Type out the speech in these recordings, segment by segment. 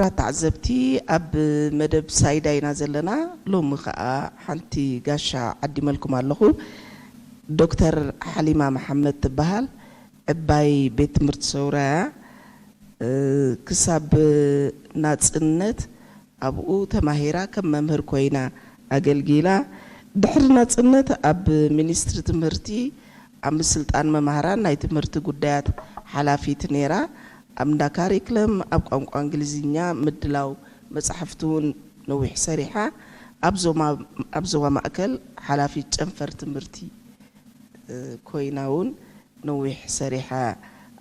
ክቡራት ተዓዘብቲ፣ ኣብ መደብ ሳይዳ ኢና ዘለና። ሎሚ ኸኣ ሓንቲ ጋሻ ዓዲመልኩም ኣለኹ። ዶክተር ሓሊማ መሓመድ ትበሃል። ዕባይ ቤት ትምህርቲ ሰውራ እያ። እ፣ ክሳብ ናጽነት ኣብኡ ተማሂራ ከም መምህር ኮይና ኣገልጊላ። ድሕሪ ናጽነት ኣብ ሚኒስትሪ ትምህርቲ ኣብ ምስልጣን መማህራን ናይ ትምህርቲ ጉዳያት ሓላፊት ነይራ። ኣብ እንዳ ካሪክለም፣ ኣብ ቋንቋ እንግሊዝኛ ምድላው መጻሕፍቲ እውን ነዊሕ ሰሪሓ። ኣብ ዞማ-፣ ኣብ ዞባ ማእከል ሓላፊት ጨንፈር ትምህርቲ፣ እ፣ ኮይና እውን ነዊሕ ሰሪሓ።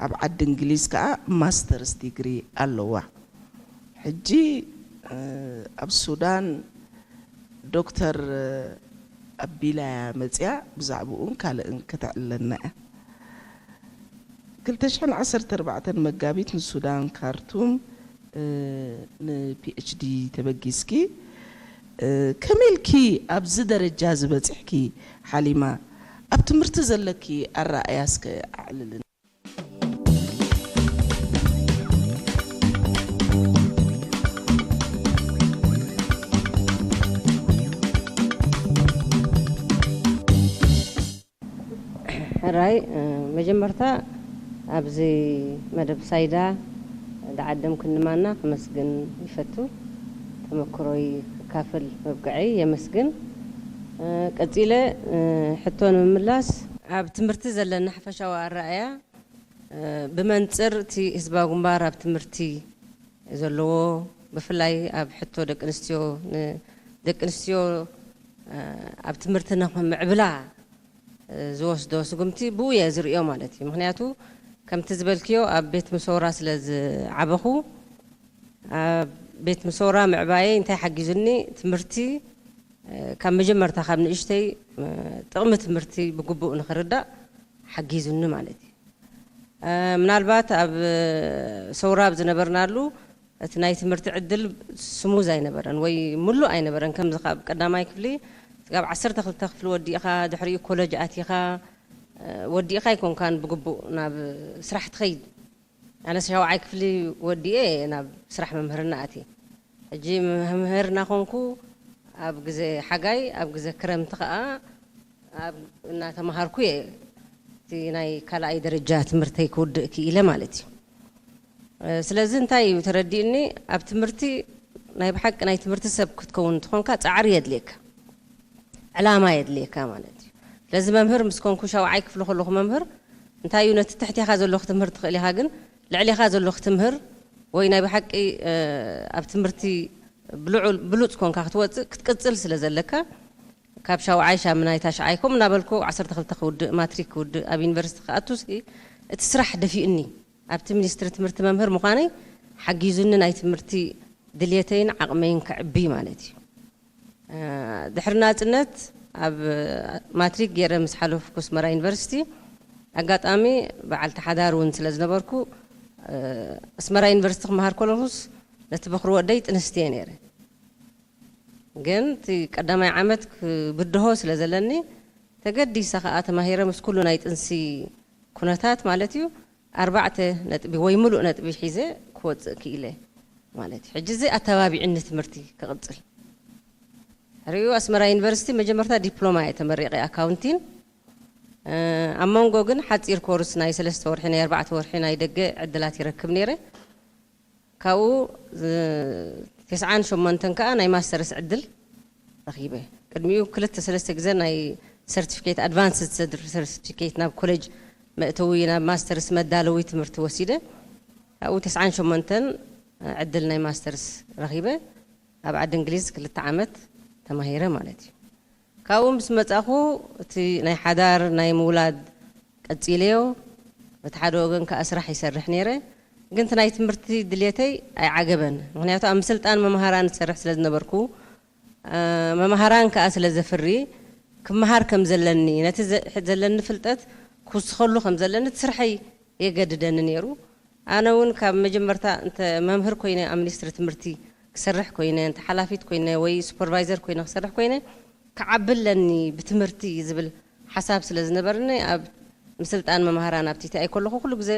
ኣብ ዓዲ እንግሊዝ ከኣ ማስተርስ ዲግሪ ኣለዋ። ሕጂ፣ እ፣ ኣብ ሱዳን ዶክተር ኣቢላ እያ መጽያ፣ ብዛዕባኡን ካልእን ከተዕልለና እያ። ክልተ ሽሕን ዓሰርተ ኣርባዕተን መጋቢት ንሱዳን ካርቱም፣ እ፣ ንፒ ኤች ዲ ተበጊስኪ። እ፣ ከመይ ኢልኪ ኣብዚ ደረጃ ዝበጽሕኪ ሓሊማ? ኣብ ትምህርቲ ዘለኪ ኣረኣእያ እስከ ኣዕልልን። ሕራይ፣ እ፣ መጀመርታ ኣብዚ መደብ ሳይዳ ዝዓደምክኒ ማና ከመስግን ይፈቱ። ተመክሮይ ክካፈል ምብቅዐይ የመስግን። እ፣ ቀጺለ፣ እ፣ ሕቶ ንምምላስ፣ ኣብ ትምህርቲ ዘለና ሓፈሻዊ ኣረኣእያ፣ እ፣ ብመንጽር እቲ ህዝባዊ ግንባር ኣብ ትምህርቲ ዘለዎ፣ ብፍላይ ኣብ ሕቶ ደቂ ኣንስትዮ፣ ንደቂ ኣንስትዮ፣ እ፣ ኣብ ትምህርቲ ንምዕብላ፣ እ፣ ዝወስዶ ስጉምቲ ብኡ እየ ዝርእዮ ማለት እዩ። ምኽንያቱ ከምቲ ዝበልክዮ ኣብ ቤት ምሰውራ ስለ ዝዓበኹ፣ ኣብ ቤት ምሰውራ ምዕባየይ እንታይ ሓጊዙኒ? ትምህርቲ፣ እ፣ ካብ መጀመርታ ካብ ንእሽተይ፣ እ፣ ጥቕሚ ትምህርቲ ብግቡእ ንኽርዳእ ሓጊዙኒ ማለት እዩ። እ፣ ምናልባት ኣብ፣ እ፣ ሰውራ ኣብ ዝነበርናሉ እቲ ናይ ትምህርቲ ዕድል ስሙዝ ኣይነበረን ወይ ምሉእ ኣይነበረን። ከምዚ ካብ ቀዳማይ ክፍሊ ክሳብ ዓሰርተ ክልተ ክፍሊ ወዲእኻ፣ ድሕሪኡ ኮለጅ ኣቲኻ፣ እ፣ ወዲእኻ ኣይኮንካን ብግቡእ ናብ ስራሕ ትኸይድ። ኣነ ሻውዓይ ክፍሊ ወዲኤ ናብ ስራሕ መምህርና ኣትየ። ሕጂ መምህር እናኾንኩ ኣብ ግዜ ሓጋይ፣ ኣብ ግዜ ክረምቲ ኸኣ ኣብ እናተምሃርኩ እየ እቲ ናይ ካልኣይ ደረጃ ትምህርተይ ክውድእ ክኢለ ማለት እዩ። እ፣ ስለዚ እንታይ እዩ ተረዲእኒ? ኣብ ትምህርቲ ናይ ብሓቂ ናይ ትምህርቲ ሰብ ክትከውን እንተኾንካ ጻዕሪ የድልየካ፣ ዕላማ የድልየካ ማለት እዩ። ስለዚ መምህር ምስ ኮንኩ ሻውዓይ ክፍሊ ከለኹ መምህር እንታይ እዩ ነቲ ትሕቴኻ ዘሎ ክትምህር ትኽእል ኢኻ፣ ግን ልዕሌኻ ዘሎ ክትምህር ወይ ናይ ብሓቂ፣ እ፣ ኣብ ትምህርቲ ብልዑል፣ ብሉጽ ኮንካ ክትወጽእ ክትቅጽል ስለ ዘለካ ካብ ሻውዓይ ሻምናይ ታሽዓይ ከምኡ እናበልኩ ዓሰርተ ክልተ ክውድእ ማትሪክ ክውድእ ኣብ ዩኒቨርሲቲ ክኣቱ ሲ እቲ ስራሕ ደፊእኒ ኣብቲ ሚኒስትሪ ትምህርቲ መምህር ምዃነይ ሓጊዙኒ ናይ ትምህርቲ ድልየተይን ዓቕመይን ከዕቢ ማለት እዩ። እ፣ ድሕሪ ናጽነት ኣብ ማትሪክ ገይረ ምስ ሓለፍኩ ኣስመራ ዩኒቨርሲቲ ኣጋጣሚ በዓልቲ ሓዳር እውን ስለ ዝነበርኩ፣ እ፣ ኣስመራ ዩኒቨርሲቲ ክመሃር ከለኹስ ነቲ በኹሪ ወደይ ጥንስቲ እየ ነይረ። ግን እቲ ቀዳማይ ዓመት ክብድሆ ስለ ዘለኒ ተገዲሰ ከኣ ተማሂረ ምስ ኩሉ ናይ ጥንሲ ኩነታት ማለት እዩ ኣርባዕተ ነጥቢ ወይ ምሉእ ነጥቢ ሒዘ ክወጽእ ክኢለ ማለት እዩ። ሕጂ እዚ ኣተባቢዕኒ ትምህርቲ ክቕጽል። ሕሪኡ ኣስመራ ዩኒቨርሲቲ መጀመርታ ዲፕሎማ እየ ተመሪቐ ኣካውንቲን። እ፣ ኣብ መንጎ ግን ሓጺር ኮርስ ናይ ሰለስተ ወርሒ ናይ ኣርባዕተ ወርሒ ናይ ደገ ዕድላት ይረክብ ነይረ። ካብኡ ዝ-፣ ተስዓን ሸሞንተን ከኣ ናይ ማስተርስ ዕድል ረኺበ። ቅድሚኡ ክልተ ሰለስተ ግዜ ናይ ሰርቲፊኬት፣ ኣድቫንስድ ሰርቲፊኬት ናብ ኮሌጅ መእተዊ ናብ ማስተርስ መዳለዊ ትምህርቲ ወሲደ። ካብኡ ተስዓን ሸሞንተን ዕድል ናይ ማስተርስ ረኺበ። ኣብ ዓዲ እንግሊዝ ክልተ ዓመት ተማሂረ ማለት እዩ። ካብኡ ምስ መጻኹ እቲ ናይ ሓዳር ናይ ምውላድ ቀጺለዮ። በቲ ሓደ ወገን ከኣ ስራሕ ይሰርሕ ነይረ። ግን እቲ ናይ ትምህርቲ ድልየተይ ኣይዓገበን። ምኽንያቱ ኣብ ምስልጣን መምሃራን ዝሰርሕ ስለ ዝነበርኩ፣ እ፣ መምሃራን ከኣ ስለ ዘፍሪ፣ ክመሃር ከም ዘለኒ፣ ነቲ ዘ-፣ ዘለኒ ፍልጠት ክውስኸሉ ከም ዘለኒ እቲ ስርሐይ የገድደኒ ነይሩ። ኣነ እውን ካብ መጀመርታ እንተ መምህር ኮይነ ኣብ ሚኒስትሪ ትምህርቲ ክሰርሕ ኮይነ፣ እንተ ሓላፊት ኮይነ ወይ ሱፐርቫይዘር ኮይነ ክሰርሕ ኮይነ፣ ክዓቢ ኣለኒ ብትምህርቲ ዝብል ሓሳብ ስለ ዝነበርኒ፣ ኣብ ምስልጣን መምሃራን ኣብ ቲ ቲ ኣይ ከለኹ ኩሉ ግዜ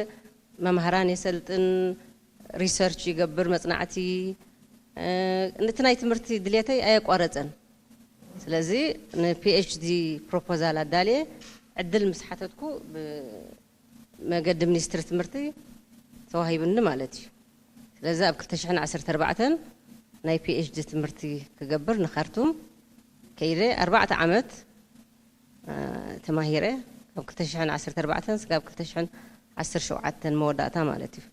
መምሃራን የሰልጥን፣ ሪሰርች ይገብር፣ መጽናዕቲ፣ እ፣ ነቲ ናይ ትምህርቲ ድሌተይ ኣየቋረጸን። ስለዚ ንፒኤችዲ ፕሮፖዛል ኣዳልየ ዕድል ምስ ሓተትኩ፣ ብመገዲ ሚኒስትሪ ትምህርቲ ተዋሂቡኒ ማለት እዩ። ስለዚ ኣብ ክልተ ሽሕን ዓሰርተ ኣርባዕተን ናይ ፒኤችዲ ትምህርቲ ክገብር ንኻርቱም ከይደ፣ ኣርባዕተ ዓመት፣ እ፣ ተማሂረ። ካብ ክልተ ሽሕን ዓሰርተ ኣርባዕተን ስጋብ ክልተ ሽሕን ዓሰርተ ሸውዓተን መወዳእታ ማለት እዩ።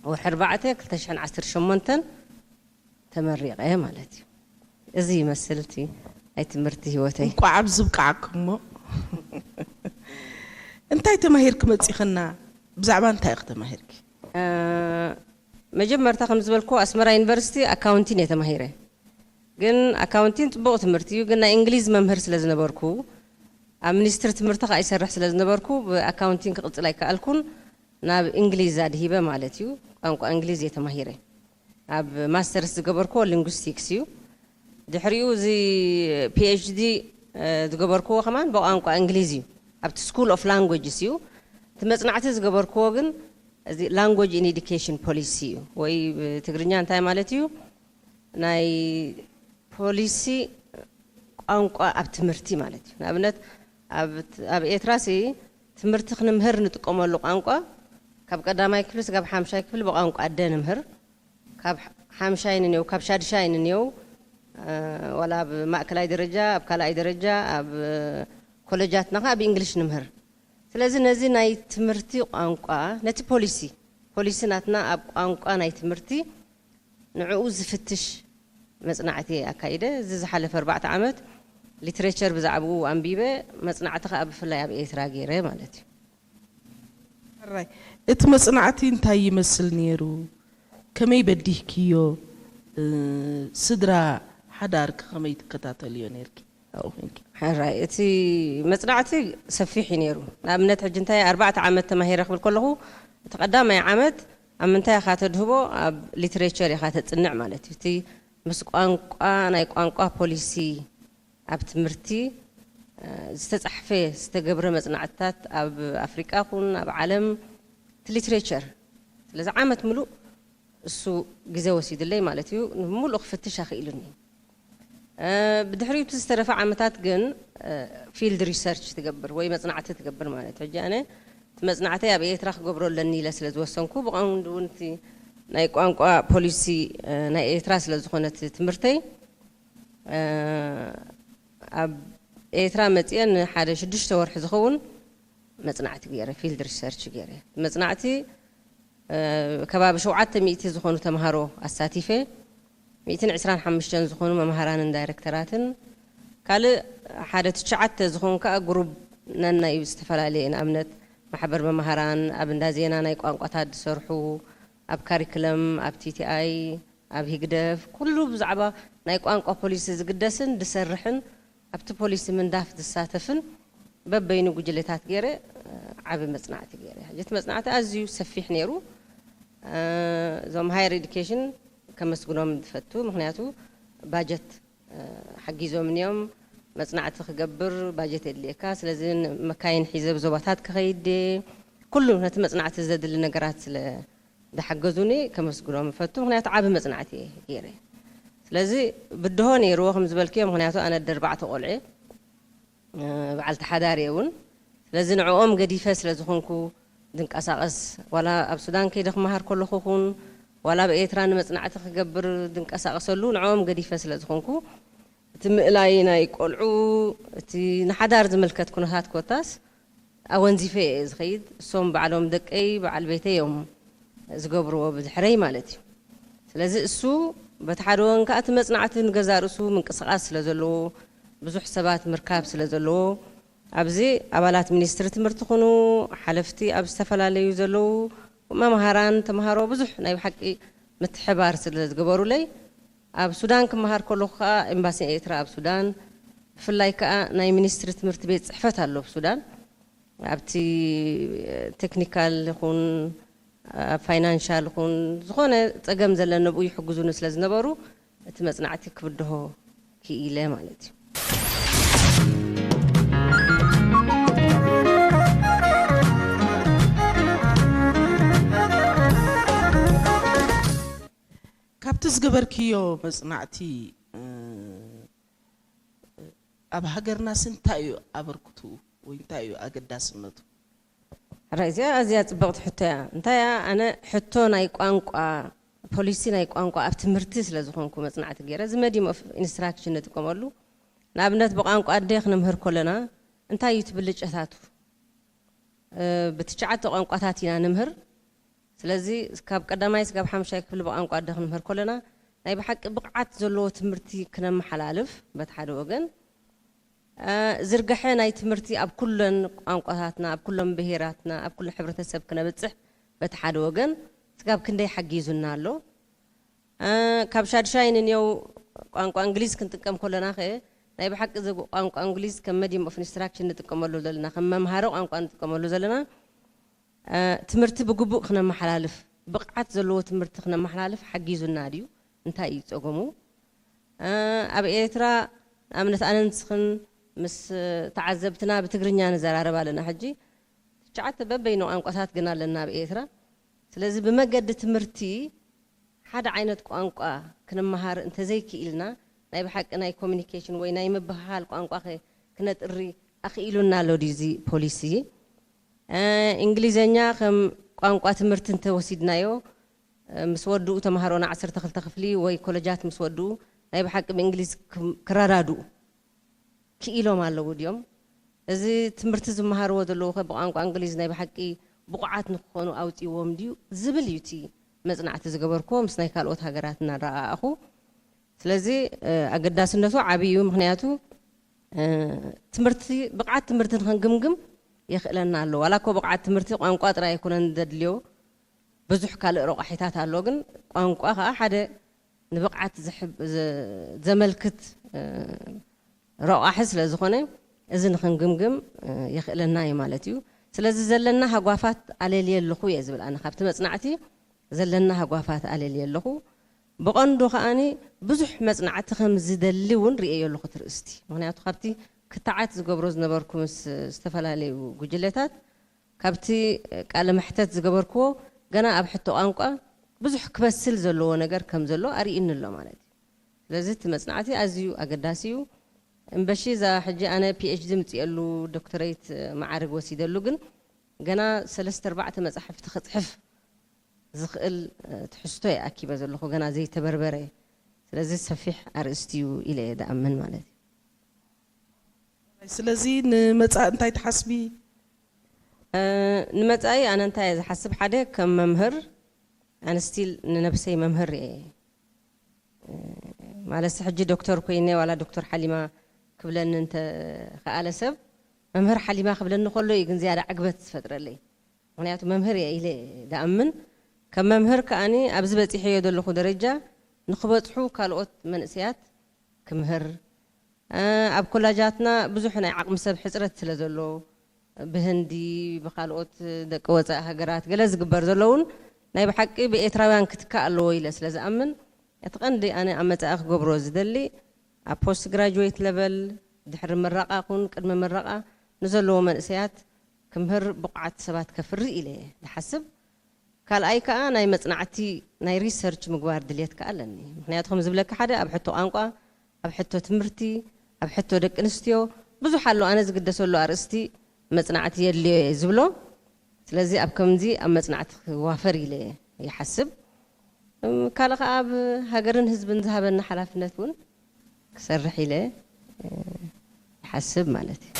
ወርሒ ኣርባዕተ ክልተ ሽሕን ዓሰርተ ሸሞንተን ተመሪቐ ማለት እዩ። እዚ ይመስል እቲ ናይ ትምህርቲ ህይወተይ። እንቋዕ ኣብዚ ብቃዕኩሞ። እንታይ ተማሂርኪ መጺኽና? ብዛዕባ እንታይ ኢኺ ተማሂርኪ? እ፣ መጀመርታ ከም ዝበልኩ ኣስመራ ዩኒቨርሲቲ ኣካውንቲን እየ ተማሂረ። ግን ኣካውንቲን ጽቡቕ ትምህርቲ እዩ፣ ግን ናይ እንግሊዝ መምህር ስለ ዝነበርኩ፣ ኣብ ሚኒስትሪ ትምህርቲ ከኣ ይሰርሕ ስለ ዝነበርኩ፣ ብኣካውንቲን ክቕጽል ኣይከኣልኩን፣ ናብ እንግሊዝ ኣድሂበ ማለት እዩ። ቋንቋ እንግሊዝ እየ ተማሂረ። ኣብ ማስተርስ ዝገበርኩዎ ሊንጉስቲክስ እዩ። ድሕሪኡ እዚ ፒኤችዲ፣ እ፣ ዝገበርኩዎ ከማን ብቋንቋ እንግሊዝ እዩ። ኣብቲ ስኩል ኦፍ ላንጉጅስ እዩ። እቲ መጽናዕቲ ዝገበርኩዎ ግን እዚ ላንጉጅ ኢን ኤዱኬሽን ፖሊሲ እዩ። ወይ ብትግርኛ እንታይ ማለት እዩ? ናይ ፖሊሲ ቋንቋ ኣብ ትምህርቲ ማለት እዩ። ንኣብነት ኣብ፣ ኣብ ኤርትራሲ ትምህርቲ ክንምህር ንጥቀመሉ ቋንቋ ካብ ቀዳማይ ክፍሊ ስጋብ ሓምሻይ ክፍሊ ብቋንቋ ኣደ ንምህር። ካብ ሓምሻይ ንኔው፣ ካብ ሻድሻይ ንኔው፣ እ፣ ዋላ ኣብ ማእከላይ ደረጃ፣ ኣብ ካልኣይ ደረጃ፣ ኣብ ኮለጃትና ከኣ ብእንግሊሽ ንምህር። ስለዚ ነዚ ናይ ትምህርቲ ቋንቋ፣ ነቲ ፖሊሲ፣ ፖሊሲ ናትና ኣብ ቋንቋ ናይ ትምህርቲ ንዕኡ ዝፍትሽ መጽናዕቲ ኣካይደ። እዚ ዝሓለፈ ኣርባዕተ ዓመት ሊትሬቸር ብዛዕባኡ ኣንቢበ፣ መጽናዕቲ ከኣ ብፍላይ ኣብ ኤርትራ ገይረ ማለት እዩ። ሕራይ፣ እቲ መጽናዕቲ እንታይ ይመስል ነይሩ? ከመይ በዲህክዮ? እ፣ ስድራ፣ ሓዳርኪ ከመይ ትከታተልዮ ነይርኪ ኣብኡ ኮንኪ? ሕራይ፣ እቲ መጽናዕቲ ሰፊሕ እዩ ነይሩ። ንኣብነት፣ ሕጂ እንታይ ኣርባዕተ ዓመት ተማሂረ ክብል ከለኹ፣ እቲ ቀዳማይ ዓመት ኣብ ምንታይ ኢኻ ተድህቦ? ኣብ ሊትሬቸር ኢኻ ተጽንዕ ማለት እዩ። እቲ ምስ ቋንቋ፣ ናይ ቋንቋ ፖሊሲ ኣብ ትምህርቲ፣ እ፣ ዝተጻሕፈ፣ ዝተገብረ መጽናዕትታት ኣብ ኣፍሪቃ ኹን ኣብ ዓለም፣ እቲ ሊትሬቸር። ስለዚ ዓመት ምሉእ እሱ ግዜ ወሲድለይ ማለት እዩ። ንምሉእ ክፍትሽ ኣኽኢሉኒ። እ፣ ብድሕሪኡ እቲ ዝተረፈ ዓመታት ግን፣ እ፣ ፊልድ ሪሰርች ትገብር ወይ መጽናዕቲ ትገብር ማለት እዩ። ሕጂ ኣነ እቲ መጽናዕተይ ኣብ ኤርትራ ክገብሮ ኣለኒ ኢለ ስለ ዝወሰንኩ፣ ብቐንዱ እውን እቲ ናይ ቋንቋ ፖሊሲ፣ እ፣ ናይ ኤርትራ ስለ ዝኾነ እቲ ትምህርተይ፣ እ፣ ኣብ ኤርትራ መጽየ ንሓደ ሽዱሽተ ወርሒ ዝኸውን መጽናዕቲ ገይረ፣ ፊልድ ሪሰርች ገይረ። መጽናዕቲ፣ እ፣ ከባቢ ሸውዓተ ሚእቲ ዝኾኑ ተምሃሮ ኣሳቲፈ፣ ሚእትን ዕስራን ሓሙሽተን ዝኾኑ መምሃራንን ዳይረክተራትን፣ ካልእ ሓደ ትሽዓተ ዝኾኑ ከኣ ግሩብ ነናይ ዝተፈላለየ፣ ንኣብነት ማሕበር መምሃራን፣ ኣብ እንዳ ዜና ናይ ቋንቋታት ዝሰርሑ፣ ኣብ ካሪክለም፣ ኣብ ቲቲኣይ፣ ኣብ ሂግደፍ፣ ኩሉ ብዛዕባ ናይ ቋንቋ ፖሊሲ ዝግደስን ዝሰርሕን፣ ኣብቲ ፖሊሲ ምንዳፍ ዝሳተፍን በበይኑ ጉጅለታት ገይረ፣ እ፣ ዓቢ መጽናዕቲ ገይረ። ሕጂ እቲ መጽናዕቲ ኣዝዩ ሰፊሕ ነይሩ። እ፣ እዞም ሃየር ኤዱኬሽን ከመስግኖም ዝፈቱ፣ ምኽንያቱ ባጀት፣ እ፣ ሓጊዞምኒ እዮም። መጽናዕቲ ክገብር ባጀት የድልየካ። ስለዚ ን-፣ መካይን ሒዘ ብዞባታት ክኸይድ ድየ፣ ኩሉ ነቲ መጽናዕቲ ዘድሊ ነገራት ስለ ዝሓገዙኒ ከመስግኖም እፈቱ። ምኽንያቱ ዓቢ መጽናዕቲ እየ ገይረ። ስለዚ ብድሆ ነይርዎ ከም ዝበልክዮ፣ ምኽንያቱ ኣነ ኣደ ኣርባዕተ ቆልዑ እየ፣ እ፣ በዓልቲ ሓዳር እየ እውን። ስለዚ ንዕኦም ገዲፈ ስለ ዝኾንኩ ድንቀሳቐስ፣ ዋላ ኣብ ሱዳን ከይደ ክመሃር ከለኹ ኹን፣ ዋላ ኣብ ኤርትራ ንመጽናዕቲ ክገብር ድንቀሳቐሰሉ ንዕኦም ገዲፈ ስለ ዝኾንኩ፣ እቲ ምእላይ ናይ ቆልዑ፣ እቲ ንሓዳር ዝምልከት ኩነታት ኮታስ ኣወንዚፈ እየ ዝኸይድ። እሶም ባዕሎም ደቀይ፣ በዓል ቤተይ እዮም ዝገብርዎ ብድሕረይ ማለት እዩ። ስለዚ እሱ በቲ ሓደ ወገን ከኣ እቲ መጽናዕቲ ንገዛእ ርእሱ ምንቅስቓስ ስለ ዘለዎ፣ ብዙሕ ሰባት ምርካብ ስለ ዘለዎ፣ ኣብዚ ኣባላት ሚኒስትሪ ትምህርቲ ኩኑ፣ ሓለፍቲ ኣብ ዝተፈላለዩ ዘለዉ መምሃራን፣ ተምሃሮ ብዙሕ ናይ ብሓቂ ምትሕባር ስለ ዝገበሩለይ፣ ኣብ ሱዳን ክመሃር ከለኹ ከኣ ኤምባሲ ኤርትራ ኣብ ሱዳን፣ ብፍላይ ከኣ ናይ ሚኒስትሪ ትምህርቲ ቤት ጽሕፈት ኣሎ ኣብ ሱዳን። ኣብቲ ቴክኒካል ይኹን፣ ኣብ ፋይናንሻል ይኹን፣ ዝኾነ ጸገም ዘለኒ ኣብኡ ይሕግዙኒ ስለ ዝነበሩ፣ እቲ መጽናዕቲ ክብድሆ ክኢለ ማለት እዩ። እቲ ዝገበርክዮ መጽናዕቲ ኣብ ሃገርናስ እንታይ እዩ ኣበርክትኡ ወይ እንታይ እዩ ኣገዳስነቱ? ሕራይ እዚኣ ኣዝያ ጽብቕቲ ሕቶ እያ። እንታይ እያ? ኣነ ሕቶ ናይ ቋንቋ፣ ፖሊሲ ናይ ቋንቋ ኣብ ትምህርቲ ስለ ዝኾንኩ መጽናዕቲ ገይረ፣ እዚ መዲም ኦፍ ኢንስትራክሽን ንጥቀመሉ፣ ንኣብነት ብቋንቋ ኣደ ክነምህር ከለና እንታይ እዩ እቲ ብልጫታቱ? ብትሽዓተ ቋንቋታት ኢና ንምህር። ስለዚ ካብ ቀዳማይ ስጋብ ሓምሻይ ክፍሊ ብቋንቋ ኣደ ክንምህር ከለና ናይ ብሓቂ ብቕዓት ዘለዎ ትምህርቲ ክነመሓላልፍ በቲ ሓደ ወገን፣ ዝርግሐ ናይ ትምህርቲ ኣብ ኩለን ቋንቋታትና፣ ኣብ ኩሎም ብሄራትና፣ ኣብ ኩሉ ሕብረተሰብ ክነብፅሕ በቲ ሓደ ወገን ስጋብ ክንደይ ሓጊዙና ኣሎ? ካብ ሻድሻይ ንንየው ቋንቋ እንግሊዝ ክንጥቀም ከለና ኸ ናይ ብሓቂ እዚ ቋንቋ እንግሊዝ ከም መዲም ኦፍ ኢንስትራክሽን ንጥቀመሉ ዘለና፣ ከም መምሃሪ ቋንቋ ንጥቀመሉ ዘለና ትምህርቲ ብግቡእ ክነመሓላልፍ፣ ብቕዓት ዘለዎ ትምህርቲ ክነመሓላልፍ ሓጊዙና ድዩ? እንታይ እዩ ጸገሙ? ኣብ ኤርትራ ንኣብነት ኣነን ንስኽን ምስ ተዓዘብትና ብትግርኛ ንዘራረብ ኣለና። ሕጂ ትሽዓተ በበይኑ ቋንቋታት ግን ኣለና ኣብ ኤርትራ። ስለዚ ብመገዲ ትምህርቲ ሓደ ዓይነት ቋንቋ ክንመሃር እንተዘይክኢልና ናይ ብሓቂ ናይ ኮሚኒኬሽን ወይ ናይ ምብህሃል ቋንቋ ክነጥሪ ኣኽኢሉና ኣሎ ድዩ እዚ ፖሊሲ? እንግሊዘኛ ከም ቋንቋ ትምህርቲ እንተወሲድናዮ ምስ ወድኡ ተምሃሮና ዓሰርተ ክልተ ክፍሊ ወይ ኮለጃት ምስ ወድኡ ናይ ብሓቂ ብእንግሊዝ ክረዳድኡ ክኢሎም ኣለዉ ድዮም? እዚ ትምህርቲ ዝመሃርዎ ዘለዉ ከ ብቋንቋ እንግሊዝ ናይ ብሓቂ ብቑዓት ንክኾኑ ኣውፅዎም ድዩ ዝብል እዩ እቲ መፅናዕቲ ዝገበርክዎ ምስ ናይ ካልኦት ሃገራት እናረኣእኹ። ስለዚ ኣገዳስነቱ ዓብዪ እዩ። ምክንያቱ ትምህርቲ ብቕዓት ትምህርቲ ንክንግምግም የኽእለና ኣሎ። ዋላ እኮ ብቕዓት ትምህርቲ ቋንቋ ጥራይ ኣይኮነን ዘድልዮ፣ ብዙሕ ካልእ ረቋሒታት ኣሎ። ግን ቋንቋ ከዓ ሓደ ንብቕዓት ዘመልክት ረቋሒ ስለ ዝኾነ እዚ ንክንግምግም የኽእለና እዩ ማለት እዩ። ስለዚ ዘለና ሃጓፋት ኣለልየ ኣለኹ እየ ዝብል ኣነ ካብቲ መፅናዕቲ ዘለና ሃጓፋት ኣለልየ ኣለኹ። ብቐንዱ ከኣኒ ብዙሕ መጽናዕቲ ከም ዝደሊ እውን ርእየዮ ኣለኹ እቲ ርእስቲ። ምኽንያቱ ካብቲ ክትዓት ዝገብሮ ዝነበርኩ ምስ ዝተፈላለዩ ጉጅለታት ካብቲ ቃለ መሕተት ዝገበርክዎ ገና ኣብ ሕቶ ቋንቋ ብዙሕ ክበስል ዘለዎ ነገር ከም ዘሎ ኣርእዩኒ ኣሎ ማለት እዩ። ስለዚ እቲ መጽናዕቲ ኣዝዩ ኣገዳሲ እዩ። እምበሺ እዛ ሕጂ ኣነ ፒኤችዲ ምፅኤሉ ዶክተረይት መዓርግ ወሲደሉ ግን ገና ሰለስተ ኣርባዕተ መጻሕፍቲ ክፅሕፍ ዝኽእል ትሕዝቶ እየ ኣኪበ ዘለኹ፣ ገና ዘይተበርበረ። ስለዚ ሰፊሕ ኣርእስቲ እዩ ኢለ እየ ዝኣምን ማለት እዩ። ስለዚ ንመጻኢ እንታይ ትሓስቢ? ንመጻኢ ኣነ እንታይ እየ ዝሓስብ? ሓደ ከም መምህር ኣነ ስቲል ንነብሰይ መምህር እየ ማለት ሕጂ ዶክተር ኮይነ ዋላ ዶክተር ሓሊማ ክብለኒ እንተ ከኣለ ሰብ መምህር ሓሊማ ክብለኒ ከሎ እዩ ግን ዝያዳ ዕግበት ዝፈጥረለይ። ምኽንያቱ መምህር እየ ኢለ ዝኣምን። ከም መምህር ከኣኒ ኣብዚ በፂሐዮ ዘለኹ ደረጃ ንክበፅሑ ካልኦት መንእሰያት ክምህር ኣብ ኮላጃትና ብዙሕ ናይ ዓቕሚ ሰብ ሕፅረት ስለ ዘሎ ብህንዲ ብካልኦት ደቂ ወፃኢ ሃገራት ገለ ዝግበር ዘሎ እውን ናይ ብሓቂ ብኤርትራውያን ክትካእ ኣለዎ ኢለ ስለ ዝኣምን እቲ ቀንዲ ኣነ ኣብ መፃኢ ክገብሮ ዝደሊ ኣብ ፖስት ግራጅዌት ለቨል ድሕሪ ምረቓ ኩን ቅድሚ ምረቓ ንዘለዎ መንእሰያት ክምህር ብቑዓት ሰባት ከፍሪ ኢለ እየ ዝሓስብ። ካልኣይ ከዓ ናይ መፅናዕቲ ናይ ሪሰርች ምግባር ድልየት ከዓ ኣለኒ። ምክንያቱ ከም ዝብለካ ሓደ ኣብ ሕቶ ቋንቋ፣ ኣብ ሕቶ ትምህርቲ፣ ኣብ ሕቶ ደቂ ኣንስትዮ ብዙሕ ኣሎ ኣነ ዝግደሰሉ ኣርእስቲ መፅናዕቲ የድልዮ እየ ዝብሎ። ስለዚ ኣብ ከምዚ ኣብ መፅናዕቲ ክዋፈር ኢለ ይሓስብ። ካልእ ከዓ ኣብ ሃገርን ህዝብን ዝሃበና ሓላፍነት እውን ክሰርሕ ኢለ ይሓስብ ማለት እዩ።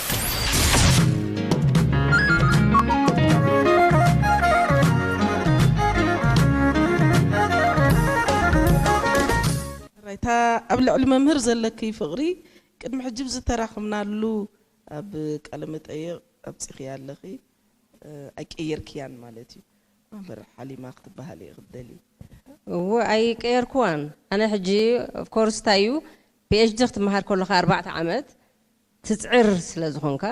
እታ ኣብ ልዕሊ መምህር ዘለኪ ፍቕሪ ቅድሚ ሕጂ ዝተራኸብናሉ ኣብ ቃለ መጠይቕ ኣብፂኽያ ኣለኺ። ኣይቀየርክያን ማለት እዩ። መምህር ሓሊማ ክትበሃል እየ ክትደሊ። እወ ኣይቀየርክዋን። ኣነ ሕጂ ኦፍኮርስ እንታይ እዩ ፒኤችዲ ክትመሃር ከለካ ኣርባዕተ ዓመት ትፅዕር ስለ ዝኾንካ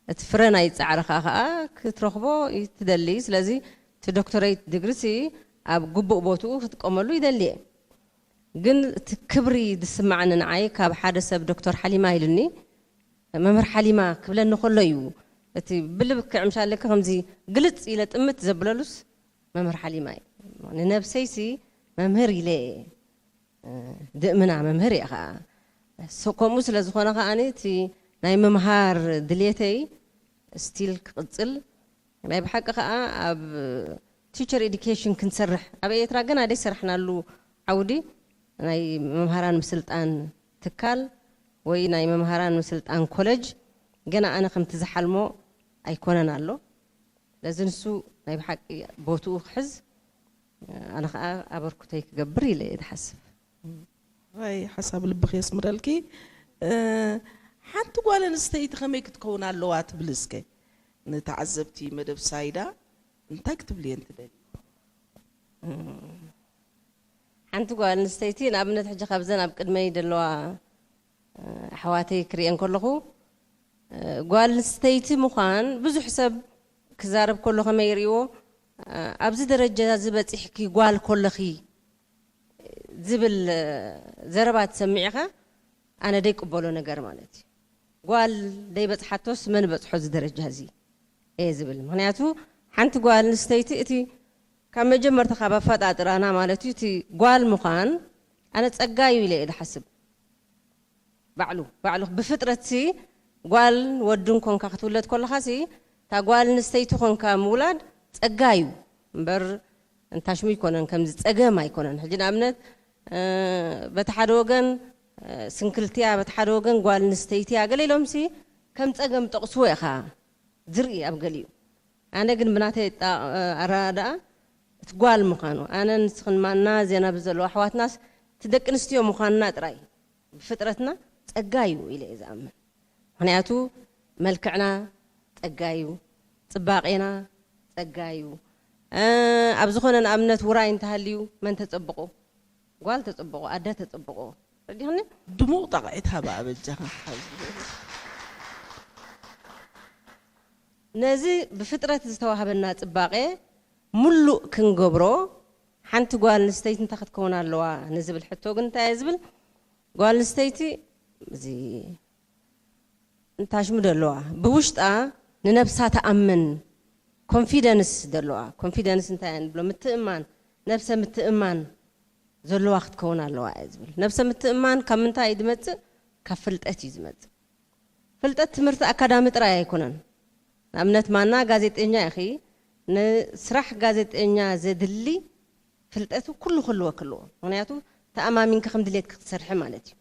እቲ ፍረ ናይ ፃዕርኻ ከዓ ክትረኽቦ ትደሊ። ስለዚ እቲ ዶክተረይት ድግሪ ሲ ኣብ ግቡእ ቦትኡ ክትጥቀመሉ ይደሊ እየ። ግን እቲ ክብሪ ዝስማዓኒ ንዓይ ካብ ሓደ ሰብ ዶክተር ሓሊማ ኢሉኒ መምህር ሓሊማ ክብለኒ ከሎ እዩ እቲ ብልክዕ ምሻለካ ከምዚ ግልፅ ኢለ ጥምት ዘብለሉስ መምህር ሓሊማ እዩ። ንነብሰይሲ መምህር ኢለ እየ ድእምና መምህር እየ ከዓ። ሶ-፣ ከምኡ ስለ ዝኾነ ከዓኒ እቲ ናይ ምምሃር ድሌተይ ስቲል ክቕጽል፣ ናይ ብሓቂ ከዓ ኣብ ቲቸር ኤዱኬሽን ክንሰርሕ፣ ኣብ ኤርትራ ገና ደይሰራሕናሉ ዓውዲ ናይ መምሃራን ምስልጣን ትካል ወይ ናይ መምሃራን ምስልጣን ኮለጅ ገና ኣነ ከምቲ ዝሓልሞ ኣይኮነን ኣሎ። ስለዚ ንሱ ናይ ብሓቂ ቦትኡ ክሕዝ፣ ኣነ ከዓ ኣበርክቶይ ክገብር ኢለ እየ ዝሓስብ። ራይ ሓሳብ ልብኺ የስምረልኪ። እ፣ ሓንቲ ጓል ኣንስተይቲ ከመይ ክትከውን ኣለዋ ትብል እስከ? ንተዓዘብቲ መደብ ሳይዳ እንታይ ክትብልየን ትደሊ? ሓንቲ ጓል ኣንስተይቲ ንኣብነት ሕጂ ካብዘን ኣብ ቅድመይ ዘለዋ፣ እ፣ ኣሕዋተይ ክሪኤን ከለኹ፣ እ፣ ጓል ኣንስተይቲ ምዃን ብዙሕ ሰብ ክዛረብ ከሎ ከመይ ይርእይዎ፣ እ፣ ኣብዚ ደረጃ እዚ በፂሕኪ ጓል ከለኺ ዝብል፣ እ፣ ዘረባ ትሰሚዕኻ ኣነ ደይቅበሎ ነገር ማለት እዩ። ጓል ደይበፅሓቶስ መን በፅሖ እዚ ደረጃ እዚ እየ ዝብል። ምኽንያቱ ሓንቲ ጓል ኣንስተይቲ እቲ ካብ መጀመርታ ካብ ኣፈጣጥራና ማለት እዩ እቲ ጓል ምዃን ኣነ ጸጋ እዩ ኢለ እየ ዝሓስብ። ባዕሉ፣ ባዕሉ ብፍጥረትሲ ጓል ወድን ኮንካ ክትውለድ ከለኻሲ እታ ጓል ኣንስተይቲ ኮንካ ምውላድ ጸጋ እዩ እምበር እንታሽሙ ኣይኮነን፣ ከምዚ ጸገም ኣይኮነን። ሕጂ ንኣብነት፣ እ፣ በቲ ሓደ ወገን፣ እ፣ ስንክልቲ እያ፣ በቲ ሓደ ወገን ጓል ኣንስተይቲ እያ፣ ገለ ኢሎምሲ ከም ጸገም ጠቕስዎ ኢኻ ዝርኢ ኣብ ገሊኡ። ኣነ ግን ብናተይ ኣጣ-፣ ኣረዳድኣ እቲ ጓል ምዃኑ፣ ኣነን ንስኽን ማና እዘን ኣብዚ ዘለዋ ኣሕዋትናስ እቲ ደቂ ኣንስትዮ ምዃንና ጥራይ ብፍጥረትና ጸጋ እዩ ኢለ እየ ዝኣምን። ምኽንያቱ መልክዕና ጸጋ እዩ፣ ጽባቄና ጸጋ እዩ። እ፣ ኣብ ዝኾነ ንኣብነት ውራይ እንተሃልዩ መን ተጸብቆ? ጓል ተጸብቆ፣ ኣደ ተጸብቆ። ረዲኽኒ? ድሙቕ ጣቕዒት ሃባ በጃኻ። ነዚ ብፍጥረት ዝተዋህበና ጽባቄ ሙሉእ ክንገብሮ ሓንቲ ጓል ኣንስተይቲ እንታይ ክትከውን ኣለዋ ንዝብል ሕቶ ግን እንታይ እየ ዝብል? ጓል ኣንስተይቲ እዚ እንታሽሙ ደለዋ ብውሽጣ ንነብሳ ትኣምን ኮንፊደንስ ደለዋ። ኮንፊደንስ እንታይ እያ ንብሎ? ምትእማን፣ ነብሰ ምትእማን ዘለዋ ክትከውን ኣለዋ እየ ዝብል። ነብሰ ምትእማን ካብ ምንታይ እዩ ዝመጽእ? ካብ ፍልጠት እዩ ዝመጽእ። ፍልጠት ትምህርቲ ኣካዳሚ ጥራይ ኣይኮነን። ንኣብነት ማና ጋዜጠኛ ኢኺ፣ ንስራሕ ጋዜጠኛ ዘድሊ ፍልጠት ኩሉ ክህልወኪ ኣለዎ። ምኽንያቱ ተኣማሚንኪ ከም ድሌትኪ ክትሰርሒ ማለት እዩ።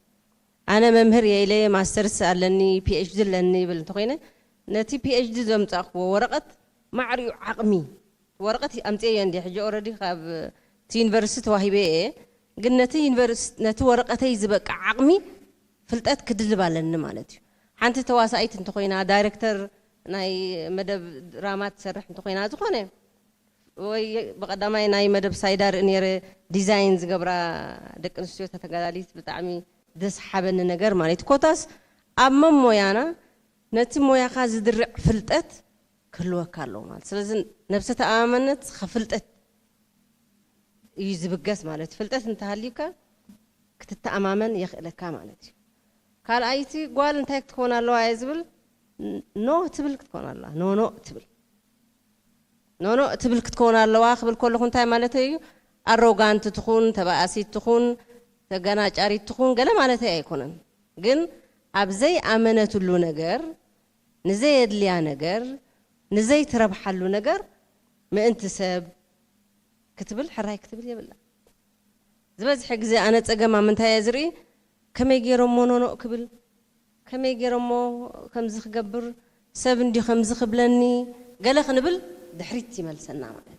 ኣነ መምህር እየ ኢለ ማስተርስ ኣለኒ፣ ፒኤችዲ ኣለኒ ይብል እንተኾይነ፣ ነቲ ፒኤችዲ ዘምጻእክዎ ወረቐት ማዕሪኡ ዓቕሚ፣ ወረቐት ኣምጽኤዮ እንድየ፣ ሕጂ ኦረዲ ካብ እቲ ዩኒቨርሲቲ ተዋሂበ እየ፣ ግን ነቲ ዩኒቨርስ-፣ ነቲ ወረቐተይ ዝበቅዕ ዓቕሚ ፍልጠት ክድልብ ኣለኒ ማለት እዩ። ሓንቲ ተዋሳኢት እንተኾይና፣ ዳይሬክተር ናይ መደብ ድራማ ትሰርሕ እንተኾይና፣ ዝኾነ ወይ ብቐዳማይ ናይ መደብ ሳይዳ ርኢ ነይረ፣ ዲዛይን ዝገብራ ደቂ ኣንስትዮ ተተጋዳሊት ብጣዕሚ ደስ ሓበኒ ነገር ማለት እዩ። ኮታስ ኣብ መሞያና ነቲ ሞያኻ ዝድርዕ ፍልጠት ክህልወካ ኣለዎ ማለት። ስለዚ ነብሰ ተኣማመነት ካብ ፍልጠት እዩ ዝብገስ ማለት። ፍልጠት እንተሃልዩካ ክትተኣማመን የኽእለካ ማለት እዩ። ካልኣይቲ ጓል እንታይ ክትከውን ኣለዋ እየ ዝብል፣ ኖ ትብል ክትከውን ኣለዋ። ኖ ኖ ትብል። ኖ ኖ ትብል ክትከውን ኣለዋ ክብል ከለኹ እንታይ ማለት እዩ? ኣሮጋንት ትኹን፣ ተባኣሲት ትኹን፣ ተገናጫሪት ትኹን ገለ ማለት ኣይኮነን። ግን ኣብ ዘይኣመነትሉ ነገር፣ ንዘየድልያ ነገር፣ ንዘይትረብሓሉ ነገር ምእንቲ ሰብ ክትብል ሕራይ ክትብል የብላ። ዝበዝሐ ግዜ ኣነ ጸገም ኣብ ምንታይ እየ ዝርኢ? ከመይ ገይሮሞ ኖኖእ ክብል፣ ከመይ ገይሮሞ ከምዚ ክገብር፣ ሰብ እንዲ ከምዚ ክብለኒ፣ ገለ ክንብል ድሕሪት ይመልሰና ማለት እዩ።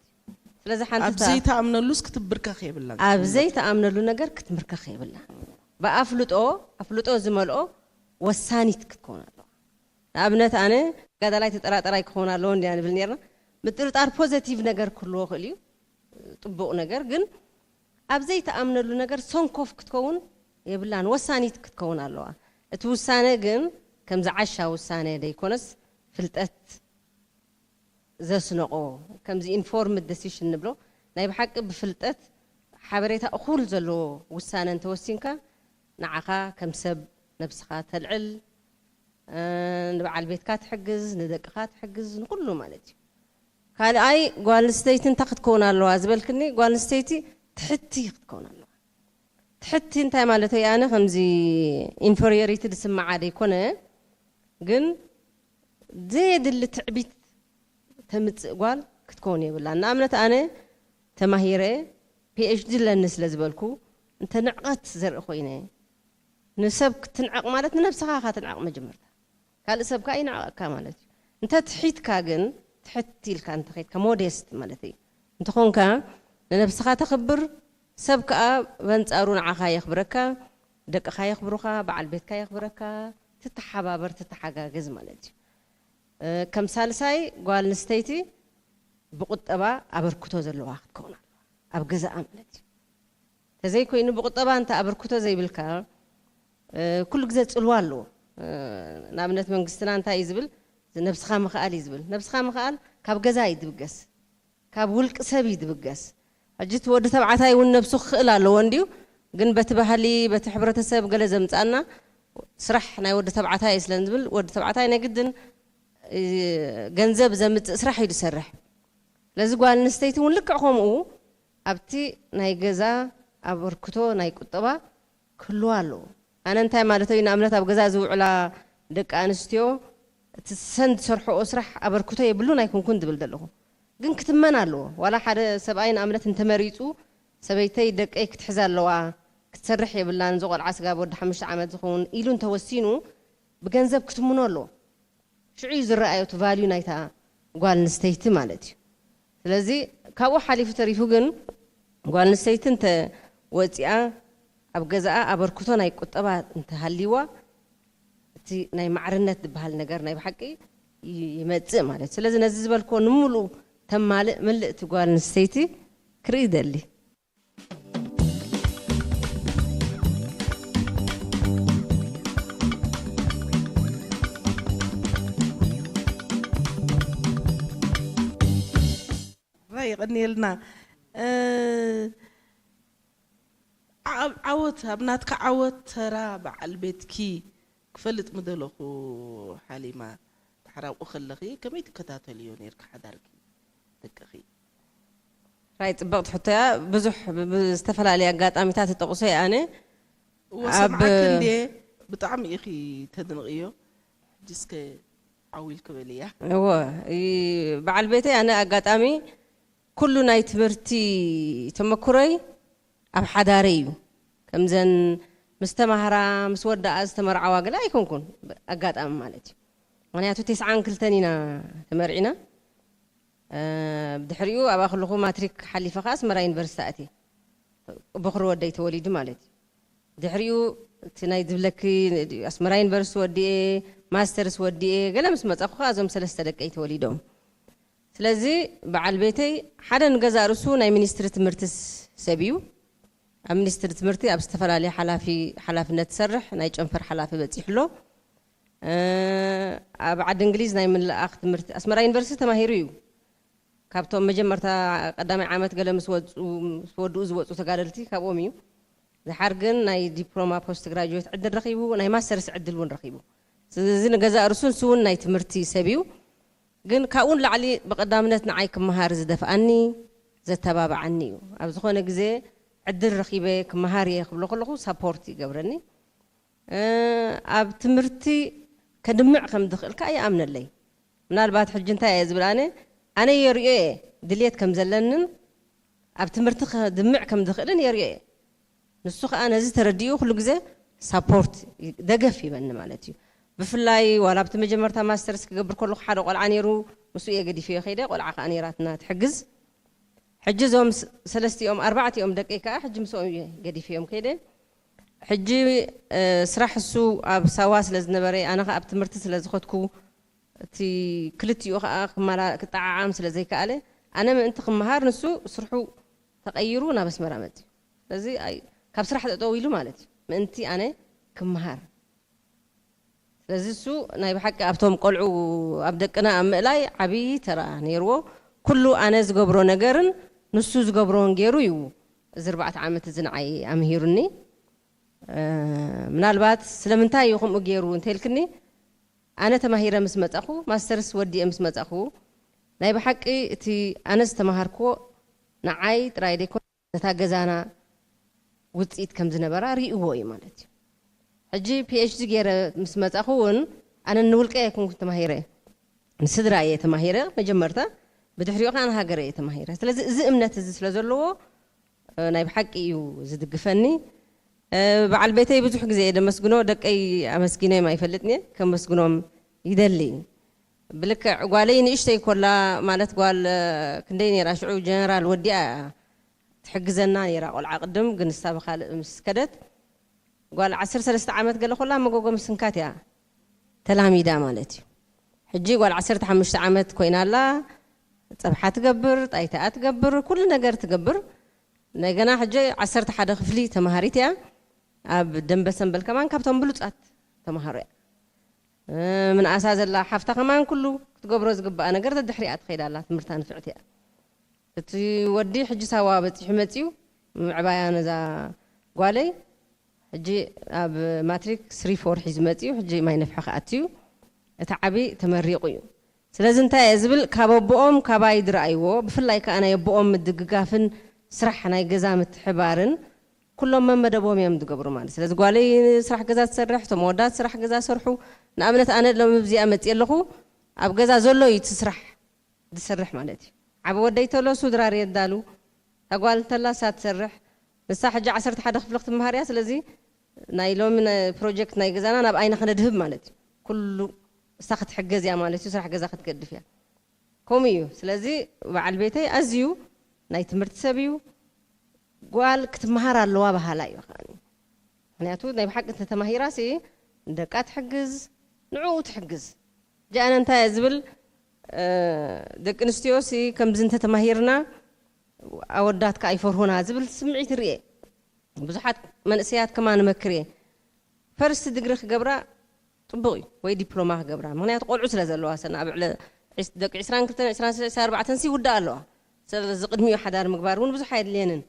ስለዚ ሓንቲ ኣብ እታ ዘይተኣምነሉስ ክትብርከኽ የብላን። ኣብ ዘይተኣምነሉ ነገር ክትምርከኽ የብላ። ብኣፍልጦ፣ ኣፍልጦ ዝመልኦ ወሳኒት ክትከውን ኣለዋ። ንኣብነት ኣነ ተጋዳላይ ተጠራጠራይ ክኸውን ኣለዎ እንዲያ ንብል ነርና። ምጥርጣር ፖዘቲቭ ነገር ክህልዎ ክእል እዩ፣ ጥቡቕ ነገር። ግን ኣብ ዘይተኣምነሉ ነገር ሰንኮፍ ክትከውን የብላን፣ ወሳኒት ክትከውን ኣለዋ። እቲ ውሳነ ግን ከምዚ ዓሻ ውሳነ ደይኮነስ ፍልጠት ዘስነቆ፣ ከምዚ ኢንፎርምድ ደሲሽን ንብሎ፣ ናይ ብሓቂ ብፍልጠት ሓበሬታ እኹል ዘለዎ ውሳነ እንተወሲንካ ንዓኻ ከም ሰብ ነብስኻ ተልዕል፣ እ፣ ንበዓል ቤትካ ትሕግዝ፣ ንደቅኻ ትሕግዝ፣ ንኹሉ ማለት እዩ። ካልኣይ ጓል ኣንስተይቲ እንታይ ክትከውን ኣለዋ ዝበልክኒ፣ ጓል ኣንስተይቲ ትሕቲ ክትከውን ኣለዋ። ትሕቲ እንታይ ማለት እዩ? ኣነ ከምዚ ኢንፌሪዮሪቲ ዝስምዓ ዘይኮነ፣ ግን ዘየድሊ ትዕቢት ተምጽእ ጓል ክትከውን የብላን። ንኣብነት ኣነ ተማሂረ ፒኤችዲ ኣለኒ ስለ ዝበልኩ፣ እንተ ንዕቐት ዘርኢ ኮይነ፣ ንሰብ ክትንዕቕ ማለት ንነብስኻ ኢኻ ትንዕቕ መጀመርታ። ካልእ ሰብ ከኣ ይንዕቐካ ማለት እዩ። እንተ ትሒትካ ግን፣ ትሕት ኢልካ እንተ ኸይድካ፣ ሞዴስት ማለት እዩ። እንተኾንካ፣ ንነብስኻ ተኽብር፣ ሰብ ከኣ በንጻሩ ንዓኻ የኽብረካ፣ ደቅኻ የኽብሩኻ፣ በዓል ቤትካ የኽብረካ፣ ትተሓባበር፣ ትተሓጋገዝ ማለት እዩ። እ፣ ከም ሳልሳይ፣ ጓል ኣንስተይቲ ብቁጠባ ኣበርክቶ ዘለዋ ክትከውን ኣለዋ። ኣብ ገዛኣ ማለት እዩ። ተዘይኮይኑ ብቁጠባ እንተ ኣበርክቶ ዘይብልካ፣ እ፣ ኩሉ ግዜ ጽልዋ ኣለዎ። እ፣ ንኣብነት መንግስትና እንታይ እዩ ዝብል? ነብስኻ ምኽኣል እዩ ዝብል። ነብስኻ ምኽኣል ካብ ገዛ እዩ ዝብገስ፣ ካብ ውልቂ ሰብ እዩ ዝብገስ። ሕጂ እቲ ወዲ ተባዕታይ እውን ነብሱ ክኽእል ኣለዎ እንድዩ፣ ግን በቲ ባህሊ፣ በቲ ሕብረተሰብ ገለ ዘምጻና ስራሕ ናይ ወዲ ተባዕታይ እዩ ስለ ዝብል፣ ወዲ ተባዕታይ ናይ ግድን፣ እ፣ ገንዘብ ዘምጽእ ስራሕ እዩ ዝሰርሕ። ስለዚ ጓል ኣንስተይቲ እውን ልክዕ ከምኡ ኣብቲ ናይ ገዛ ኣበርክቶ ናይ ቁጠባ ክህልዋ ኣለዎ። ኣነ እንታይ ማለት እዩ? ንኣብነት ኣብ ገዛ ዝውዕላ ደቂ ኣንስትዮ እቲ ሰን ዝሰርሕኦ ስራሕ ኣበርክቶ የብሉን ኣይኮንኩን ዝብል ዘለኹ። ግን ክትመን ኣለዎ። ዋላ ሓደ ሰብኣይ ንኣብነት እንተመሪጹ፣ ሰበይተይ ደቀይ ክትሕዝ ኣለዋ፣ ክትሰርሕ የብላን፣ እዚ ቆልዓ ስጋብ ወዲ ሓሙሽተ ዓመት ዝኸውን ኢሉ እንተወሲኑ፣ ብገንዘብ ክትምኖ ኣለዎ። ሽዑ እዩ ዝረኣዮ እቲ ቫልዩ ናይታ ጓል ኣንስተይቲ ማለት እዩ። ስለዚ ካብኡ ሓሊፉ ተሪፉ ግን ጓል ኣንስተይቲ እንተ ወፂኣ ኣብ ገዛኣ ኣበርክቶ ናይ ቁጠባ እንተሃልይዋ እቲ ናይ ማዕርነት ዝበሃል ነገር ናይ ብሓቂ ይ-፣ ይመፅእ ማለት እዩ። ስለዚ ነዚ ዝበልክዎ ንምሉእ ተማልእ ምልእቲ ጓል ኣንስተይቲ ክርኢ ይደሊ። ራይ የቐንየልና። እ፣ ኣብ ዓወት፣ ኣብ ናትካ ዓወት ተራ በዓል ቤትኪ ክፈልጥ ምደለኹ ሓሊማ፣ ድሓር ኣብኡ ከለኺ ከመይ ትከታተልዮ ነይርኪ ሓዳርኪ ደቅኺ? ራይ ጽብቕቲ ሕቶ እያ። ብዙሕ ብ-፣ ብዝተፈላለየ ኣጋጣሚታት እጠቕሶ እየ ኣነ። እወ ኣብ ሰምዓኪ እንድየ፣ ብጣዕሚ ኢኺ ተድንቕዮ። ሕጂ እስከ ዓው ኢልኪ በልያ። እወ፣ ይ-፣ በዓል ቤተይ ኣነ ኣጋጣሚ ኩሉ ናይ ትምህርቲ ተመኩሮይ ኣብ ሓዳረይ እዩ። ከምዘን ምስ ተማህራ፣ ምስ ወዳኣ ዝተመርዓዋ ገለ ኣይኮንኩን፣ ኣጋጣሚ ማለት እዩ። ምኽንያቱ ተስዓን ክልተን ኢና ተመርዒና። እ፣ ብድሕሪኡ ኣብኣ ከለኹ ማትሪክ ሓሊፈ ከኣ ኣስመራ ዩኒቨርሲቲ ኣትየ። በኹሪ ወደይ ተወሊዱ ማለት እዩ። ድሕሪኡ እቲ ናይ ዝብለኪ ኣስመራ ዩኒቨርሲቲ ወዲኤ፣ ማስተርስ ወዲኤ፣ ገለ ምስ መጻኹ ከኣ እዞም ሰለስተ ደቀይ ተወሊዶም። ስለዚ በዓል ቤተይ ሓደ ንገዛእ ርእሱ ናይ ሚኒስትሪ ትምህርቲ ስ-፣ ሰብ እዩ። ኣብ ሚኒስትሪ ትምህርቲ ኣብ ዝተፈላለየ ሓላፊ-፣ ሓላፍነት ዝሰርሕ ናይ ጨንፈር ሓላፊ በጺሑ ኣሎ። እ፣ ኣብ ዓዲ እንግሊዝ ናይ ምልኣኽ ትምህርቲ ኣስመራ ዩኒቨርሲቲ ተማሂሩ እዩ። ካብቶም መጀመርታ ቀዳማይ ዓመት ገለ ምስ ወጹ፣ ምስ ወድኡ ዝወጹ ተጋደልቲ ካብኦም እዩ። ድሓር ግን ናይ ዲፕሎማ ፖስት ግራጁዌት ዕድል ረኺቡ፣ ናይ ማስተርስ ዕድል እውን ረኺቡ። ስለዚ ንገዛእ ርእሱ ንሱ እውን ናይ ትምህርቲ ሰብ እዩ። ግን ካብኡ ንላዕሊ ብቐዳምነት ንዓይ ክመሃር ዝደፍኣኒ፣ ዘተባብዓኒ እዩ። ኣብ ዝኾነ ግዜ ዕድል ረኺበ ክመሃር እየ ክብሎ ከለኹ ሳፖርት ይገብረኒ። እ፣ ኣብ ትምህርቲ ከድምዕ ከም ዝኽእል ከኣ ይኣምነለይ። ምናልባት ሕጂ እንታይ እየ ዝብል ኣነ፣ ኣነ የርእዮ እየ ድልየት ከም ዘለንን ኣብ ትምህርቲ ከድምዕ ከም ዝኽእልን የርእዮ እየ። ንሱ ከኣ ነዚ ተረዲኡ ኩሉ ግዜ ሳፖርት፣ ደገፍ ይበኒ ማለት እዩ። ብፍላይ ዋላ ኣብቲ መጀመርታ ማስተርስ ክገብር ከለኹ ሓደ ቆልዓ ነይሩ፣ ምስኡ እየ ገዲፈዮ ከይደ፣ ቆልዓ ከኣ ነይራትና ትሕግዝ። ሕጂ እዞም ስ-፣ ሰለስቲኦም ኣርባዕቲኦም ደቀይ ከኣ ሕጂ ምስኦም እየ ገዲፈዮም ከይደ። ሕጂ፣ እ፣ ስራሕ እሱ ኣብ ሳዋ ስለ ዝነበረ፣ ኣነ ከኣ ኣብ ትምህርቲ ስለ ዝኸድኩ፣ እቲ ክልቲኡ ከኣ ክመላ-፣ ክጠዓዓም ስለ ዘይከኣለ፣ ኣነ ምእንቲ ክመሃር ንሱ ስርሑ ተቐይሩ ናብ ኣስመራ መጺኡ። ስለዚ ኣይ-፣ ካብ ስራሕ ጠጠው ኢሉ ማለት እዩ፣ ምእንቲ ኣነ ክመሃር። ስለዚ እሱ ናይ ብሓቂ ኣብቶም ቆልዑ፣ ኣብ ደቅና ኣብ ምእላይ ዓብዪ ተራ ነይርዎ። ኩሉ ኣነ ዝገብሮ ነገርን ንሱ ዝገብሮን ገይሩ እዩ እዚ ኣርባዕተ ዓመት እዚ ንዓይ ኣምሂሩኒ። እ፣ ምናልባት ስለምንታይ እዩ ከምኡ ገይሩ እንተልክኒ፣ ኣነ ተማሂረ ምስ መጻኹ፣ ማስተርስ ወዲኤ ምስ መጻኹ፣ ናይ ብሓቂ እቲ ኣነ ዝተማሃርክዎ ንዓይ ጥራይ ዘይኮነ፣ ነታ ገዛና ውፅኢት ከም ዝነበራ ርእይዎ እዩ ማለት እዩ። ሕጂ ፒ ኤች ዲ ገይረ ምስ መፃኹ እውን ኣነ ንውልቀ ኣይኮንኩ ተማሂረ፣ ንስድራ እየ ተማሂረ መጀመርታ፣ ብድሕሪኡ ከዓ ንሃገረ እየ ተማሂረ። ስለዚ እዚ እምነት እዚ ስለ ዘለዎ ናይ ብሓቂ እዩ ዝድግፈኒ። በዓል ቤተይ ብዙሕ ግዜ እየ ደመስግኖ፣ ደቀይ ኣመስጊነዮም ኣይፈልጥን እየ፣ ከመስግኖም ይደሊ። ብልክዕ ጓለይ ንእሽተይ ኮላ ማለት ጓል ክንደይ ነይራ ሽዑ፣ ጀነራል ወዲኣ እያ ትሕግዘና ነይራ ቆልዓ ቅድም፣ ግን ንሳ ብኻልእ ምስ ከደት ጓል ዓሰርተ ሰለስተ ዓመት ገለ ኮላ መጎጎ ምስንካት እያ ተላሚዳ ማለት እዩ። ሕጂ ጓል ዓሰርተ ሓሙሽተ ዓመት ኮይና ኣላ፣ ፀብሓ ትገብር፣ ጣይታኣ ትገብር፣ ኩሉ ነገር ትገብር። እንደገና ሕጂ ዓሰርተ ሓደ ክፍሊ ተማሃሪት እያ። ኣብ ደንበ ሰንበል ከማን ካብቶም ብሉፃት ተማሃሮ እያ። ምንኣሳ ዘላ ሓፍታ ከማን ኩሉ ክትገብሮ ዝግባኣ ነገር ደድሕሪኣ ትኸይድ ኣላ፣ ትምህርታ ንፍዕቲ እያ። እቲ ወዲ ሕጂ ሳዋ በፂሑ መፂኡ ምዕባያ ነዛ ጓለይ ሕጂ ኣብ ማትሪክ ስሪ ፎር ሒዙ መፂኡ፣ ሕጂ ማይ ነፍሒ ክኣትዩ እቲ ዓቢ ተመሪቑ እዩ። ስለዚ እንታይ እየ ዝብል፣ ካብ ኣቦኦም ካባይ ዝረኣይዎ፣ ብፍላይ ከዓ ናይ ኣቦኦም ምድግጋፍን ስራሕ ናይ ገዛ ምትሕባርን ኩሎም መመደቦም እዮም ዝገብሩ ማለት። ስለዚ ጓለይ ስራሕ ገዛ ትሰርሕ፣ እቶም ኣወዳት ስራሕ ገዛ ሰርሑ፣ ንኣብነት ኣነ ሎም ኣብዚኣ መፅእ ኣለኹ፣ ኣብ ገዛ ዘሎ እዩ እቲ ስራሕ ዝሰርሕ ማለት እዩ። ዓቢ ወደይ ተሎ ሱድራር የዳሉ፣ እታ ጓል እንተላ እሳ ትሰርሕ። ንሳ ሕጂ ዓሰርተ ሓደ ክፍሊ ክትመሃር እያ። ስለዚ ናይ ሎሚ ናይ ፕሮጀክት ናይ ገዛና ናብ ኣይና ክነድህብ ማለት እዩ። ኩሉ እሳ ክትሕገዝ እያ ማለት እዩ። ስራሕ ገዛ ክትገድፍ እያ። ከምኡ እዩ። ስለዚ በዓል ቤተይ ኣዝዩ ናይ ትምህርቲ ሰብ እዩ። ጓል ክትመሃር ኣለዋ በሃላ እዩ ከዓኒ። ምክንያቱ ናይ ብሓቂ እንተተማሂራ ሲ ንደቃ ትሕግዝ፣ ንዕኡ ትሕግዝ። ጃነ እንታይ እየ ዝብል፣ ደቂ ኣንስትዮ ሲ ከምዚ እንተተማሂርና ኣወዳት ከዓ ይፈርሁና ዝብል ስምዒት ርእየ። ብዙሓት መንእሰያት ከማ ንመክር እየ። ፈርስት ድግሪ ክገብራ ፅቡቕ እዩ፣ ወይ ዲፕሎማ ክገብራ። ምክንያቱ ቆልዑ ስለ ዘለዋ ሰና ኣብ ዕለ ደቂ ዕስራን ክልተን ዕስራን ሰለስተ ዕስራን ኣርባዕተን ሲ ይውዳእ ኣለዋ። ስለዚ ቅድሚኡ ሓዳር ምግባር እውን ብዙሕ ኣየድልየንን።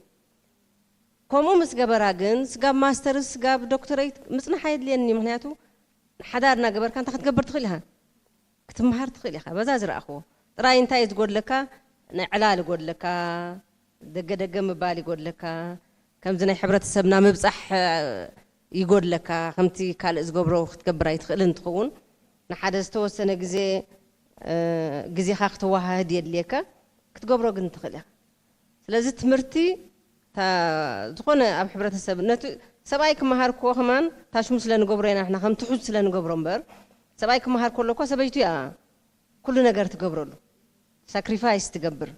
ከምኡ ምስ ገበራ ግን ስጋብ ማስተርስ ስጋብ ዶክተረይት ምፅናሕ ኣየድልየኒ። ምክንያቱ ሓዳር እናገበርካ እንታይ ክትገብር ትኽእል ኢኻ? ክትመሃር ትኽእል ኢኻ። በዛ ዝረኣኽዎ ጥራይ እንታይ እዩ ዝጎድለካ? ናይ ዕላል ይጎድለካ፣ ደገ ደገ ምባል ይጎድለካ፣ ከምዚ ናይ ሕብረተሰብና ምብፃሕ ይጎድለካ። ከምቲ ካልእ ዝገብሮ ክትገብር ኣይትኽእልን ትኸውን። ንሓደ ዝተወሰነ ግዜ ግዜኻ ክተወሃህድ የድልየካ፣ ክትገብሮ ግን ትኽእል ኢኻ። ስለዚ ትምህርቲ ዝኾነ ኣብ ሕብረተሰብ ነቲ ሰብኣይ ክመሃር ክዎ ከማን ታሽሙ ስለ ንገብሮ ኢና ንሕና ከም ትሑት ስለ ንገብሮ እምበር፣ ሰብኣይ ክመሃር ከሎ እኮ ሰበይቱ እያ ኩሉ ነገር ትገብረሉ፣ ሳክሪፋይስ ትገብር።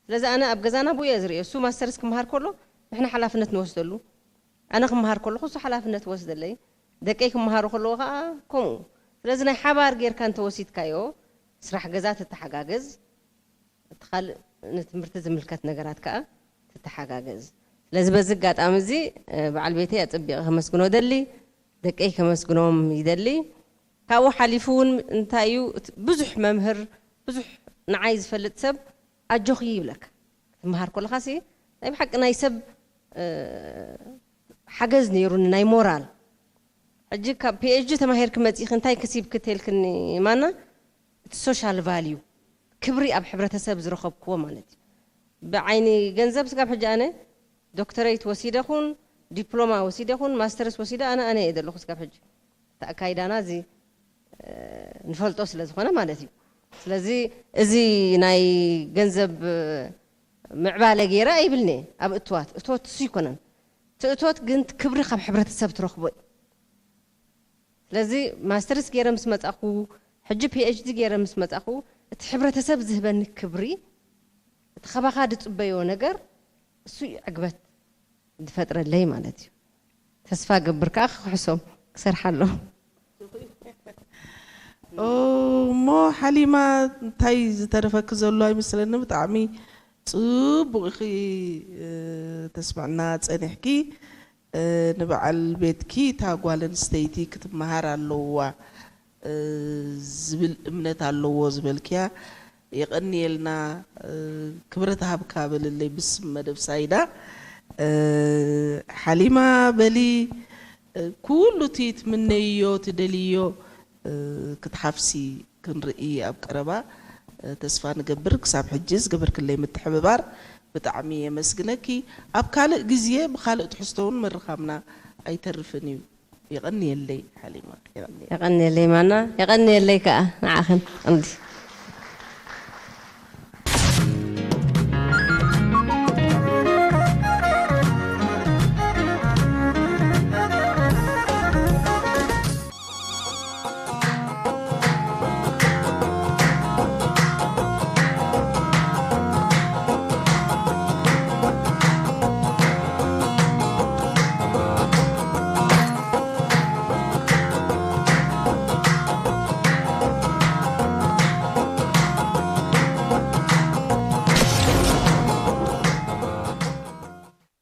ስለዚ ኣነ ኣብ ገዛና ብኡ እየ ዝርእዮ። እሱ ማስተርስ ክመሃር ከሎ ንሕና ሓላፍነት ንወስደሉ። ኣነ ክመሃር ከለኹ እሱ ሓላፍነት ወስደለይ። ደቀይ ክመሃሩ ከለዎ ከዓ ከምኡ። ስለዚ ናይ ሓባር ጌርካ እንተወሲድካዮ ስራሕ ገዛ ትተሓጋገዝ፣ እቲ ካልእ ንትምህርቲ ዝምልከት ነገራት ከዓ ትተሓጋገዝ። ስለዚ በዚ ኣጋጣሚ እዚ በዓል ቤተይ ኣፀቢቐ ከመስግኖ ደሊ፣ ደቀይ ከመስግኖም ይደሊ። ካብኡ ሓሊፉ እውን እንታይ እዩ ብዙሕ መምህር፣ ብዙሕ ንዓይ ዝፈልጥ ሰብ ኣጆኺ ይብለካ። ክትመሃር ከለኻ ሲ ናይ ብሓቂ ናይ ሰብ ሓገዝ ነይሩኒ፣ ናይ ሞራል። ሕጂ ካብ ፒ ኤች ዲ ተማሂርኪ መፂእኺ እንታይ ክሲብ ክትልክኒ ማና፣ እቲ ሶሻል ቫልዩ፣ ክብሪ ኣብ ሕብረተሰብ ዝረኸብክዎ ማለት እዩ። ብዓይኒ ገንዘብ ስጋብ ሕጂ ኣነ ዶክተረይት ወሲደ ኹን ዲፕሎማ ወሲደ ኹን ማስተርስ ወሲደ ኣነ ኣነ እየ ዘለኹ ስጋብ ሕጂ። እቲ ኣካይዳና እዚ ንፈልጦ ስለ ዝኾነ ማለት እዩ። ስለዚ እዚ ናይ ገንዘብ ምዕባለ ገይረ ኣይብልኒ። ኣብ እትዋት እቶት እሱ ይኮነን፣ እቲ እቶት ግን ክብሪ ካብ ሕብረተሰብ ትረኽቦ እዩ። ስለዚ ማስተርስ ገይረ ምስ መፃኹ፣ ሕጂ ፒ ኤች ዲ ገይረ ምስ መፃኹ፣ እቲ ሕብረተሰብ ዝህበኒ ክብሪ፣ እቲ ካባኻ ዝፅበዮ ነገር እሱ እዩ ዕግበት ዝፈጥረለይ ማለት እዩ። ተስፋ ገብር ከዓ ክክሕሶም ክሰርሓሎም። እሞ ሓሊማ እንታይ ዝተረፈኪ ዘሎ ኣይመስለኒ። ብጣዕሚ ፅቡቕ ኢኺ ተስምዕና ፀኒሕኪ። ንበዓል ቤትኪ እታ ጓል ኣንስተይቲ ክትመሃር ኣለዋ ዝብል እምነት ኣለዎ ዝበልክያ የቐንየልና። ክብረት ሃብካ በልለይ ብስም መደብ ሳይዳ። ሓሊማ በሊ ኩሉ እቲ ትምነይዮ ትደልዮ ክትሓፍሲ ክንርኢ ኣብ ቀረባ ተስፋ ንገብር። ክሳብ ሕጂ ዝገበርክለይ ምትሕብባር ብጣዕሚ የመስግነኪ። ኣብ ካልእ ግዜ ብኻልእ ትሕዝቶ እውን ምርኻብና ኣይተርፍን እዩ። የቐንየለይ ሓሊማ። የቐንየለይ። የቐንየለይ ማና፣ የቐንየለይ ከዓ ንዓኽን ቀንዲ።